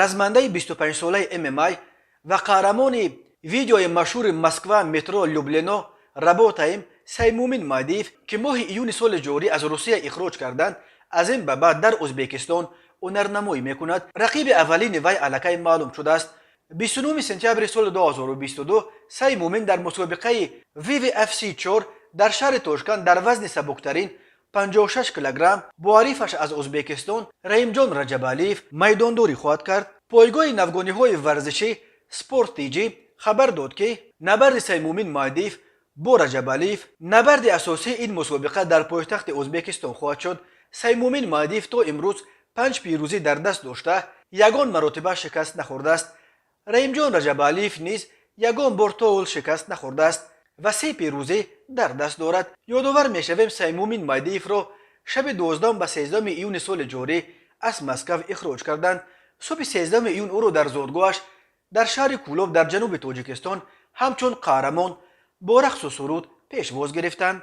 Размандаи 25-солаи ММА ва қаҳрамони видеои машҳури «Москва, метро Люблино, работаем» Саймумин Майдиев, ки моҳи июни соли ҷорӣ аз Русия ихроҷ карданд, аз ин ба баъд дар Ӯзбекистон ҳунарнамоӣ мекунад. Рақиби аввалини вай аллакай маълум шудааст. 29 сентябри соли 2022 Саймумин дар мусобиқаи WWFC 4 дар шаҳри Тошканд дар вазни сабуктарин 56 килограмм бо ҳарифаш аз Ӯзбекистон Раимҷон Раҷабалиев майдондорӣ хоҳад кард. Пойгоҳи навгониҳои варзишӣ Спорт ТЖ хабар дод, ки набарди Саймумин Майдиев бо Раҷабалиев набарди асосии ин мусобиқа дар пойтахти Ӯзбекистон хоҳад шуд. Саймумин Майдиев то имрӯз панҷ пирӯзӣ дар даст дошта, ягон маротиба шикаст нахӯрдааст. Раимҷон Раҷабалиев низ ягон бор то ҳол шикаст нахӯрдааст ва се пирӯзӣ дар даст дорад. Ёдовар мешавем, Саймумин Майдиевро шаби 12 ба 13 июни соли ҷорӣ аз Москав ихроҷ карданд. Субҳи 13 июн ӯро дар зодгоҳаш дар шаҳри Кӯлоб дар ҷануби Тоҷикистон ҳамчун қаҳрамон бо рақсу суруд пешвоз гирифтанд.